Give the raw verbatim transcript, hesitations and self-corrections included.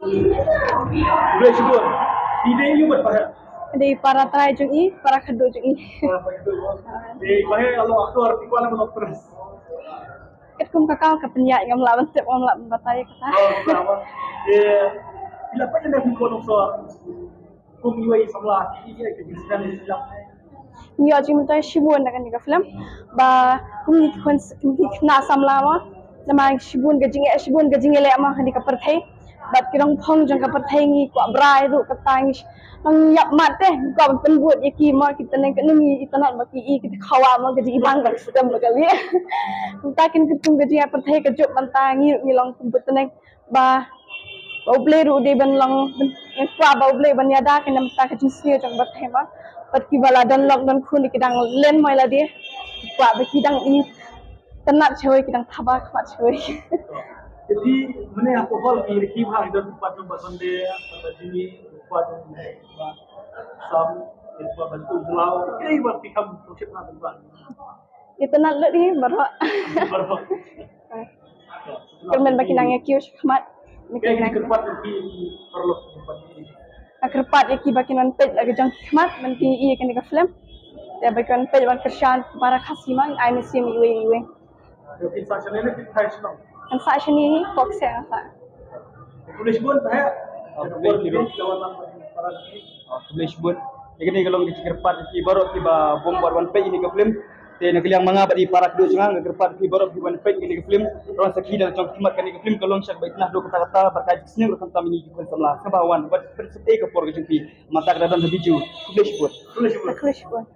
Khublei shibun. Phi dei ïa u bad pahet? Dei para trai jong i, para khadduh jong i. Para khadduh. Dei pahet, alo aktor, phi kwah lem alo actress? Katkum ka kaw ka pynïaid, ngam lah ban tip, ngam lah ban batai kata. Oh, kata ba. Dei, phi la peit ne phi kwah nongso? Kum iwei i samla, i, i, i, i, i, Ngi ïoh jingmyntoi shibun da kane ka film. Ba kum ngi ki khun, ngi ki khynnah samla mo, namar shibun ka jingeh, shibun ka jingeh leh mo ha kane ka pyrthei. Bad ki rong phong jong ka pyrthei ngi kwah brai ruh, kata ngi nang ïap mat te, ngi kwah ban pynbud ïa ki mo, ki tneng, ka ngi itynnad ba ki i, ki khawa mo, ka jingibang ka stem ba ka lieh. Mynta kin kyntung ka jingeh pyrthei ka juk, mynta ngi ruh ngi long kum bad tneng. Ba, ba U Blei ruh u dei ban long, ban, ngi kwah ba U Blei ban ïada kane mynta ka jingsniew jong ka pyrthei mo. Bad kiba la don lok don khun ki dang len mo ïa lade. Ngi kwah ba ki dang itynnad shawei, ki dang thaba khmat shawei. Te phi mynne hapoh hall ki rkhie bha, ki don pat jong Bah Sunday, pat jong Jimmy, pat jong Bah Sam, pat ban tu jlaw. Kaei ba phi kham sngewsih na ba? Itynnad lut hi baroh. Baroh. Kyrmen ba kin nang ïa kiew shakhmat. Kaei kine ki kyrpad ïa ki paralok? Nga kyrpad ïa ki ba kin wan peit la ka jong ki khmat, ban kin ïohi ïa kane ka film. Te ba kin wan peit, wan kyrshan para Khasi mo, ai mynsiem iwei iwei. Kin sah shane ne kin phai shnong? Kan sah shane hi, pok se nga sah. Khublei shibun, Bah. Khublei shibun. Khublei shibun. Ïa kane ka long ka jingkyrpad ïa ki baroh kiba bym pat wan peit ïa kane ka film. Te na ka liang ma nga bad i para khadduh jong nga, nga kyrpad ïa phi baroh phi wan peit ïa kane ka film. Ron sakhi da jong khmat, kane ka film ka long sha kaba itynnad ruh katta katta, bad ka jingsneng ruh khamtam ïa ngi ki khun samla. Kaba wan bad pynsape ka por ka jong phi. Mynta ka dang don ha video. Khublei shibun. Khublei shibun. Khublei shibun.